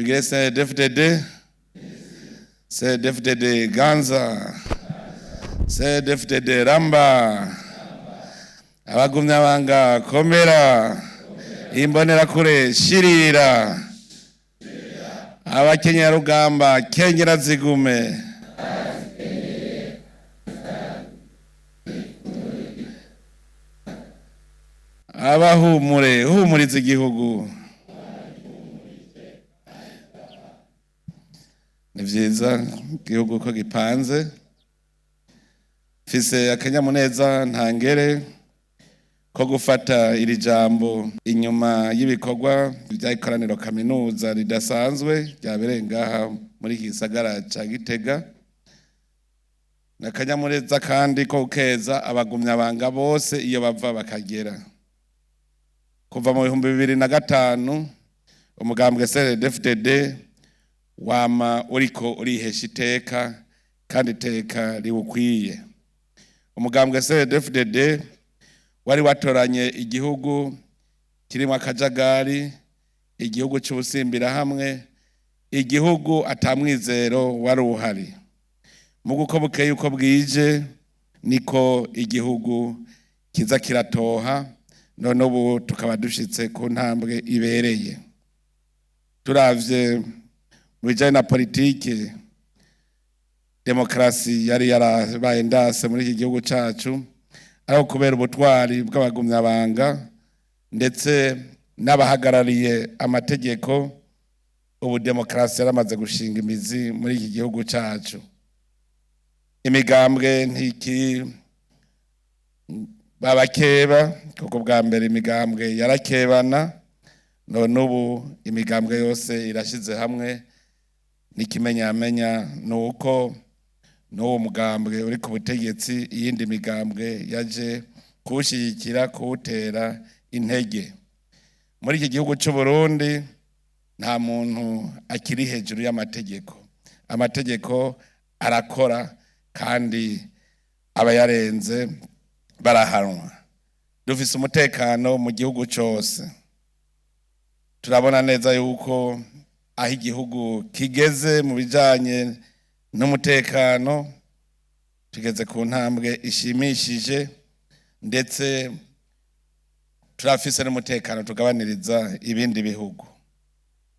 Tugire CNDD-FDD, CNDD-FDD Ganza, CNDD-FDD Ramba, abagumyabanga komera, imbonerakure shirira, abakenyerarugamba kenyera zigume. Abahumure humuriza igihugu. Ni vyiza igihugu ko gipanze. Mfise akanyamuneza ntangere ko gufata iri jambo inyuma y'ibikorwa vy'ikoraniro kaminuza ridasanzwe ryabereye ngaha muri iki gisagara ca Gitega. Ni akanyamuneza kandi ko gukeza abagumyabanga bose iyo bava bakagera. Kuva mu 2005 umugambwe CNDD-FDD wama uriko urihesha iteka kandi iteka riwukwiye. Umugambwe CNDD-FDD wari watoranye igihugu kirimwo akajagari, igihugu c'ubusimbirahamwe, igihugu atamwizero wari uhari. Muga uko bukeye uko bwije niko igihugu kiza kiratoha, none ubu tukaba dushitse ku ntambwe ibereye. Turavye mu bijanye na politike, demokarasi yari yarabaye ndase muri iki gihugu cacu, ariko kubera ubutwari bw'abagumyabanga ndetse n'abahagarariye amategeko, ubu demokarasi yaramaze gushinga imizi muri iki gihugu cacu. Imigambwe ntikiri babakeba, kuko bwa mbere imigambwe yarakebana, none ubu imigambwe yose irashize hamwe. N'ikimenyamenya ni uko n'uwo mugambwe uri ku butegetsi iyindi migambwe yaje kuwushyigikira, kuwutera intege. Muri iki gihugu c'u Burundi nta muntu akiri hejuru y'amategeko. Amategeko arakora kandi abayarenze barahanwa. Dufise umutekano mu gihugu cose. Turabona neza yuko aho igihugu kigeze mu bijanye n'umutekano, tugeze ku ntambwe ishimishije, ndetse turafise n'umutekano tugabaniriza ibindi bihugu.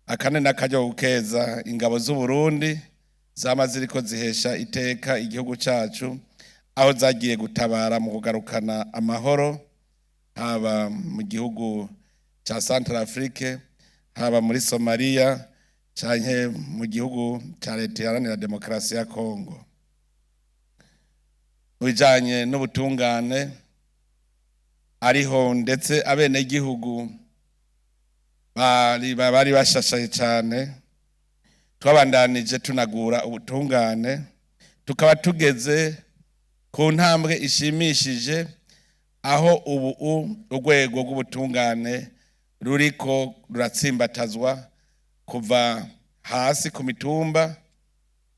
Akane n'akaryo gukeza ingabo z'u Burundi zama ziriko zihesha iteka igihugu cacu, aho zagiye gutabara mu kugarukana amahoro, haba mu gihugu ca Centrafrique, haba muri Somalia, canke mu gihugu ca Leta Iharanira Demokarasi ya Kongo. Mu bijanye n'ubutungane, ariho ndetse abenegihugu bari bashashaye cane, twabandanije tunagura ubutungane, tukaba tugeze ku ntambwe ishimishije, aho ubu urwego rw'ubutungane ruriko ruratsimbatazwa kuva hasi ku mitumba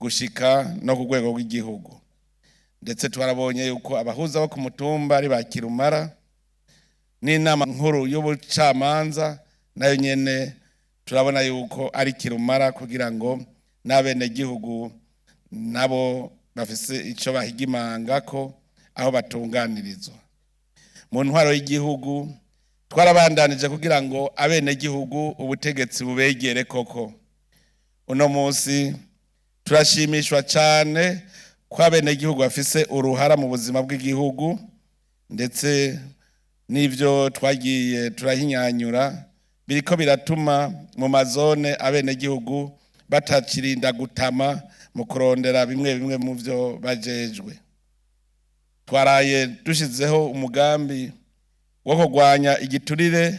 gushika no ku rwego rw'igihugu. Ndetse twarabonye yuko abahuza bo ku mutumba ari ba kirumara, n'inama nkuru y'ubucamanza nayo nyene turabona yuko ari kirumara, kugira ngo n'abenegihugu nabo bafise ico bahigimangako aho batunganirizwa. Mu ntwaro y'igihugu twarabandanije kugira ngo abenegihugu ubutegetsi bubegere koko. Uno munsi turashimishwa cane ko abenegihugu bafise uruhara mu buzima bw'igihugu, ndetse n'ivyo twagiye turahinyanyura biriko biratuma mu mazone abenegihugu batakirinda gutama mu kurondera bimwe bimwe mu vyo bajejwe. Twaraye dushizeho umugambi wo kurwanya igiturire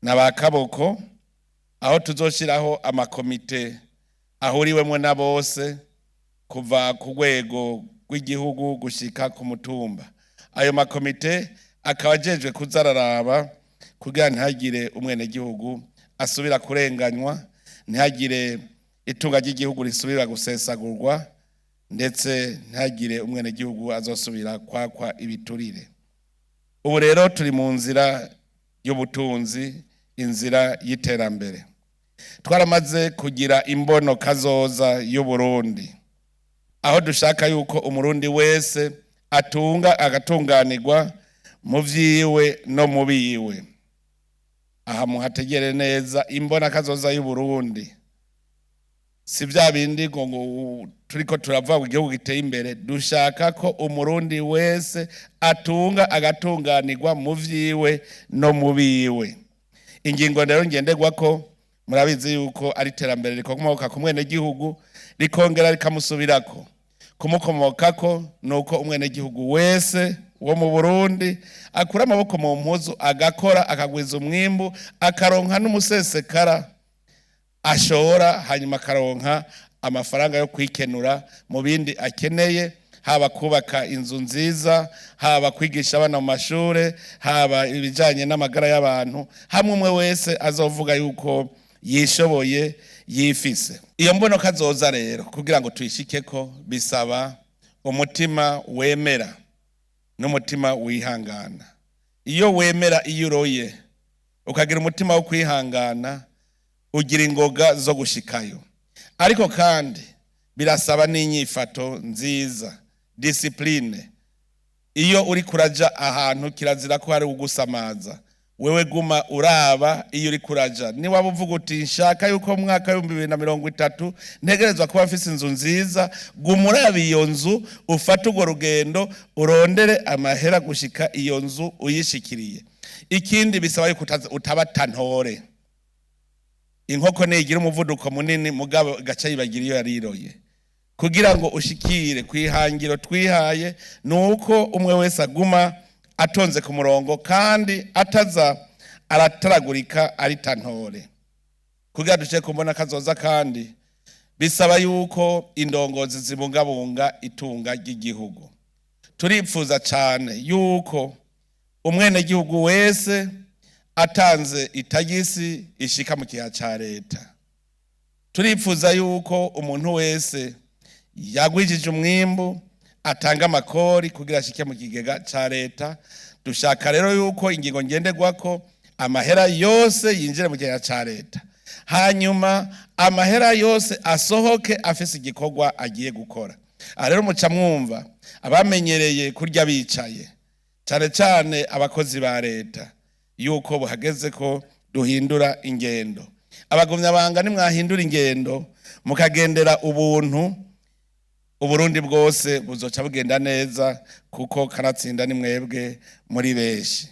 na ba kaboko, aho tuzoshiraho amakomite ahuriwemwo na bose kuva ku rwego rw'igihugu gushika ku mutumba. Ayo makomite akaba ajejwe kuza araraba kugira ntihagire umwenegihugu asubira kurenganywa, ntihagire itunga ry'igihugu risubira gusesagurwa, ndetse ntihagire umwenegihugu azosubira kwakwa ibiturire. Ubu rero turi mu nzira y'ubutunzi, inzira y'iterambere. Twaramaze kugira imbono kazoza y'Uburundi, aho dushaka yuko Umurundi wese atunga agatunganirwa mu vyiwe no mu biwe. Aha muhategere neza, imbona kazoza y'Uburundi si vya bindi ngo turiko turavuga ngo igihugu giteye imbere. Dushaka ko Umurundi wese atunga agatunganirwa mu vyiwe no mu biwe. Ingingo rero ngenderwa ko, murabizi yuko ari iterambere rikomoka ku mwenegihugu, rikongera rikamusubirako. Kumukomokako ni uko umwenegihugu wese wo mu Burundi akura amaboko mu mpuzu, agakora, akagwiza umwimbu, akaronka n'umusesekara ashora, hanyuma akaronka amafaranga yo kwikenura mu bindi akeneye, haba kubaka inzu nziza, haba kwigisha abana mu mashure, haba ibijanye n'amagara y'abantu, hamwe umwe wese azovuga yuko yishoboye, yifise. Iyo mbono kazoza rero, kugira ngo tuyishikeko, bisaba umutima wemera n'umutima wihangana. Iyo wemera iyo uroye, ukagira umutima wo kwihangana, ugira ingoga zo gushikayo. Ariko kandi birasaba n'inyifato nziza, discipline. Iyo uri kuraja ahantu, kirazira ko hari ugusamaza. Wewe guma uraba iyo uri kuraja. Niwaba uvuga uti: "Nshaka yuko mu mwaka w'2030 ntegerezwa kuba mfise inzu nziza", guma uraba iyo nzu, ufate urwo rugendo, urondere amahera gushika iyo nzu uyishikiriye. Ikindi, bisaba yuko utaba tantore. Inkoko ntigira umuvuduko munini, mugabo igaca yibagira iyo yariroye. Kugira ngo ushikire kwihangiro twihaye, ni uko umwe wese aguma atonze ku murongo kandi ataza arataragurika ari tantore. Kugira duce kumbona kazoza kandi, bisaba yuko indongozi zibungabunga itunga ry'igihugu. Turipfuza cyane yuko umwenegihugu wese atanze itagisi ishika mu kiha ca leta. Turipfuza yuko umuntu wese yagwijije umwimbu atanga amakori kugira ashike mu kigega ca leta. Dushaka rero yuko ingingo ngenderwako, amahera yose yinjire mu kigega ca leta, hanyuma amahera yose asohoke afise igikorwa agiye gukora. Aha rero muca mwumva abamenyereye kurya bicaye, cyane cyane abakozi ba leta, yuko buhageze ko duhindura ingendo. Abagumyabanga, nimwahindura ingendo mukagendera ubuntu, Uburundi bwose buzoca bugenda neza, kuko kanatsinda ni mwebwe muri benshi.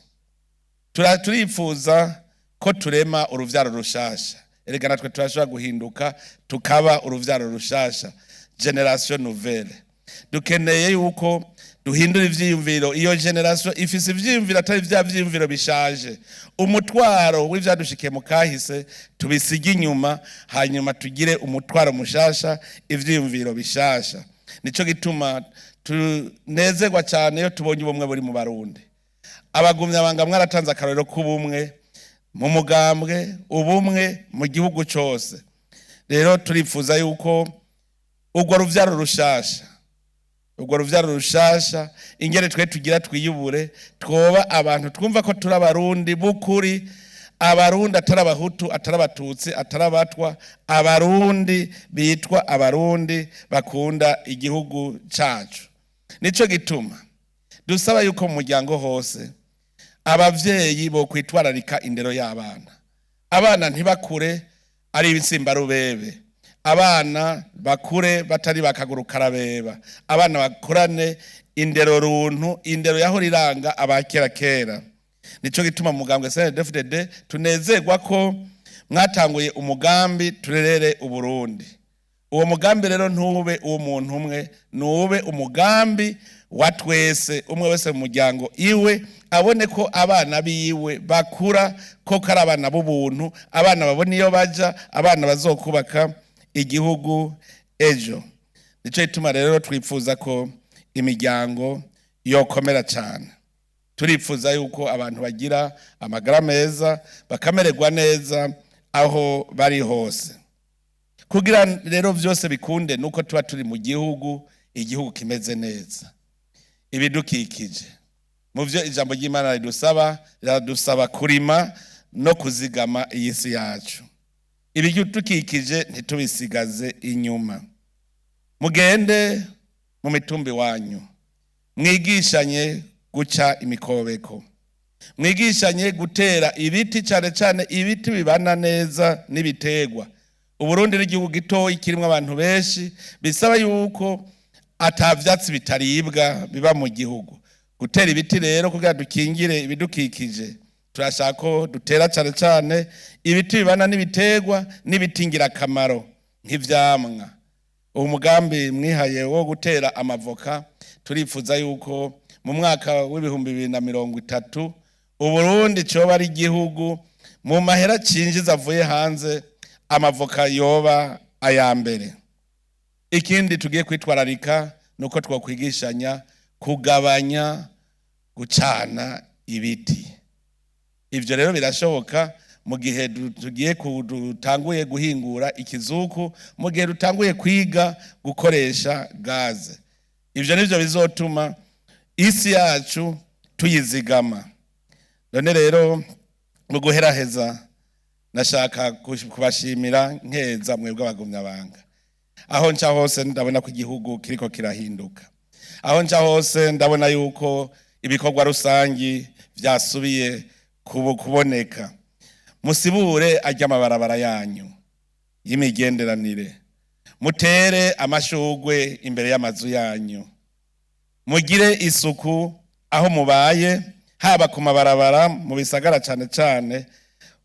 Turifuza ko turema uruvyaro rushasha. Erega natwe turashobora guhinduka tukaba uruvyaro rushasha, génération nouvelle. Dukeneye yuko duhindura ivyiyumviro. Iyo génération ifise ivyiyumviro atari vya vyiyumviro bishaje. Umutwaro w'ivyadushikiye mu kahise tubisige inyuma, hanyuma tugire umutwaro mushasha, ivyiyumviro bishasha. Nico gituma tunezerwa cyane iyo tubonye ubumwe buri mu Barundi. Abagumyabanga, mwaratanze akarorero k'ubumwe mu mugambwe, ubumwe mu gihugu cyose. Rero turifuza yuko urwo ruvyaro rushasha, ingene twe tugira twiyubure, twoba abantu twumva ko turi Abarundi b'ukuri, Abarundi atari Abahutu, atari Abatutsi, atari Abatwa, Abarundi bitwa Abarundi bakunda igihugu cacu. Nico gituma dusaba yuko mu muryango hose abavyeyi bo kwitwararika indero y'abana. Abana ntibakure ari ibitsimbarubebe, abana bakure batari bakaguru karabeba, abana bakurane indero runtu, indero yahora iranga abakera kera. Nico gituma mu mugambwe CNDD-FDD tunezerwa ko mwatanguye umugambi "Turerere Uburundi". Uwo mugambi rero ntube uw'umuntu umwe, nube umugambi wa twese. Umwe wese mu muryango iwe abone ko abana biwe bakura ko kari abana b'ubuntu, abana babona iyo baja, abana bazokubaka igihugu ejo. Nico gituma rero twifuza ko imiryango yokomera cyane. Turifuza yuko abantu bagira amagara meza, bakamererwa neza aho bari hose. Kugira rero vyose bikunde, nuko tuba turi mu gihugu, igihugu kimeze neza. Ibidukikije, mu byo ijambo ry'Imana ridusaba, riradusaba kurima no kuzigama iyi si yacu. Ibidukikije ntitubisigaze inyuma. Mugende mu mitumba iwanyu, mwigishanye guca imikobeko, mwigishanye gutera ibiti, cyane cyane ibiti bibana neza n'ibiterwa. Uburundi n'igihugu gitoyi kirimo abantu benshi, bisaba yuko ata vyatsi bitaribwa biba mu gihugu. Gutera ibiti rero kugira dukingire ibidukikije, turashaka ko dutera cyane cyane ibiti bibana n'ibiterwa n'ibiti ngirakamaro nk'ivyamwa. Uwo mugambi mwihaye wo gutera amavoka, turifuza yuko mu mwaka w'2030 Uburundi coba ari igihugu mu mahera cinjiza avuye hanze amavoka yoba aya mbere. Ikindi tugiye kwitwararika nuko twokwigishanya kugabanya gucana ibiti. Ivyo rero birashoboka mu gihe tugiye dutanguye guhingura ikizuku, mu gihe dutanguye kwiga gukoresha gaze. Ivyo nivyo bizotuma isi yacu tuyizigama. None rero mu guheraheza, nashaka kubashimira nkeza mwebwe abagumyabanga. Aho nca hose ndabona ko igihugu kiriko kirahinduka. Aho nca hose ndabona yuko ibikorwa rusangi vyasubiye kuboneka. Musibure arya amabarabara yanyu y'imigenderanire, mutere amashugwe imbere y'amazu yanyu, mugire isuku aho mubaye, haba ku mabarabara mu bisagara. Cane cane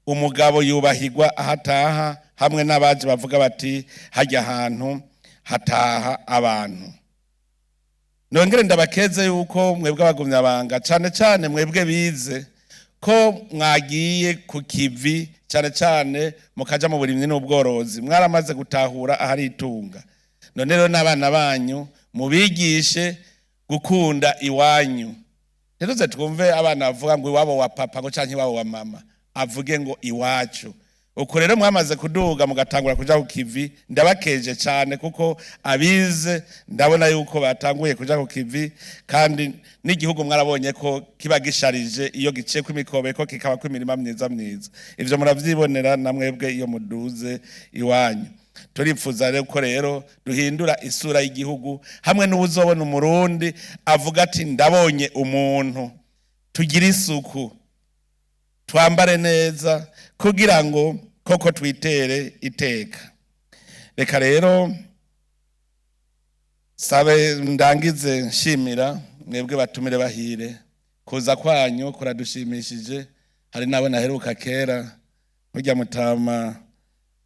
umugabo yubahirwa ahataha, hamwe n'abaje bavuga bati hajya ahantu hataha abantu. Nongere ndabakeze yuko mwebwe abagumyabanga, cane cane mwebwe bize, ko mwagiye ku kivi, cane cane mukaja mu burimyi n'ubworozi. Mwaramaze gutahura ahari itunga. None rero n'abana banyu mubigishe gukunda iwanyu. Ntituze twumve abana bavuga ngo iwabo wa papa ngo canke iwabo wa mama, avuge ngo iwacu. Uko rero mwamaze kuduga mugatangura kuja ku kivi, ndabakeje cane, kuko abize ndabona yuko batanguye kuja ku kivi, kandi n'igihugu mwarabonye ko kiba gisharije iyo giciyeko imikobeko, kikaba ko imirima myiza myiza. Ivyo muravyibonera na mwebwe iyo muduze iwanyu. Turipfuza rero ko rero duhindura isura y'igihugu, hamwe n'uwuzobona Umurundi avuga ati ndabonye umuntu. Tugire isuku, twambare neza, kugira ngo koko twitere iteka. Reka rero sabe ndangize nshimira mwebwe batumire bahire. Kuza kwanyu kuradushimishije. Hari nabo naheruka kera, burya mutama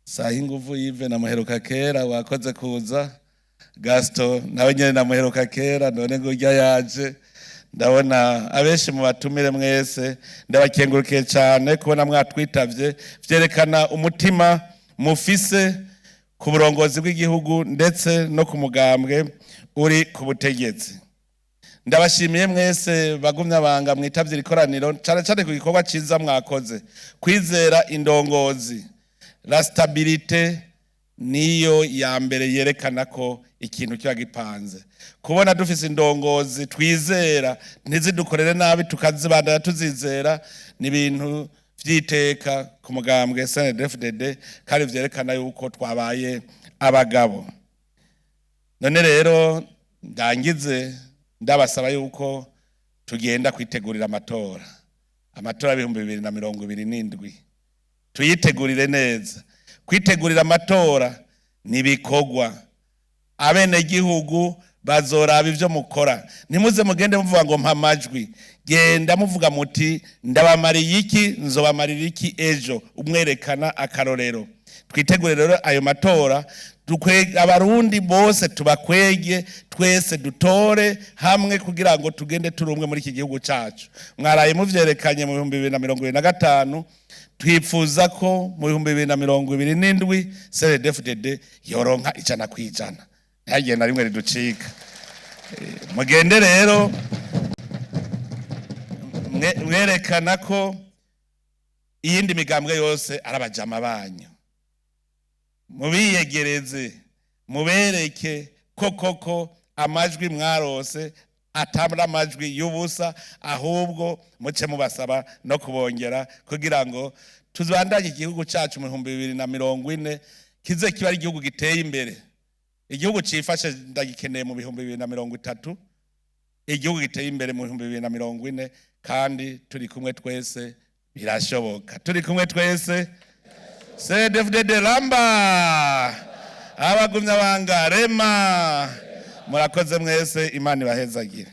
saha inguvu yive namuheruka kera, wakoze kuza. Gaston nawe nyene namuheruka kera, none ngurya yaje. Ndabona abenshi mu batumire mwese, ndabakengurukiye cyane kubona mwatwitavye. Vyerekana umutima mufise ku burongozi bw'igihugu ndetse no ku mugambwe uri ku butegetsi. Ndabashimiye mwese bagumyabanga mwitavye ikoraniro, cyane cyane ku gikorwa ciza mwakoze, kwizera indongozi. La stabilité niyo ya mbere yerekana ko ikintu kiba gipanze. Kubona dufise indongozi twizera, ntizidukorere nabi, tukazibandana tuzizera, ni ibintu vy'iteka ku mugambwe CNDD-FDD, kandi vyerekana yuko twabaye abagabo. None rero ndangize ndabasaba yuko tugenda kwitegurira amatora 2027, tuyitegurire neza. Kwitegurira amatora ni ibikorwa. Abenegihugu bazoraba ivyo mukora. Ntimuze mugende muvuga ngo mpa amajwi, genda muvuga muti ndabamariye iki, nzobamarira iki ejo, umwerekana akarorero. Twitegure rero ayo matora, Abarundi bose tubakwege, twese dutore hamwe kugira ngo tugende turi umwe muri iki gihugu cacu. Mwaraye muvyerekanye mu 2025. Twifuza ko mu 2027 CNDD-FDD yoronka 100%, ntihagire na rimwe riducika. Mugende rero mwerekana ko iyindi migambwe yose ari abajama banyu. Mubiyegereze, mubereke ko koko amajwi mwarose atari amajwi y'ubusa, ahubwo muce mubasaba no kubongera kugira ngo Tuzibandanye igihugu cacu mu 2040 kize kiba ari igihugu giteye imbere. Igihugu cifashe ndagikeneye mu 2030, igihugu giteye imbere mu 2040. Kandi turi kumwe twese birashoboka. Turi kumwe twese. CNDD-FDD ramba! Abagumyabanga rema! Murakoze mwese, Imana ibahezagire.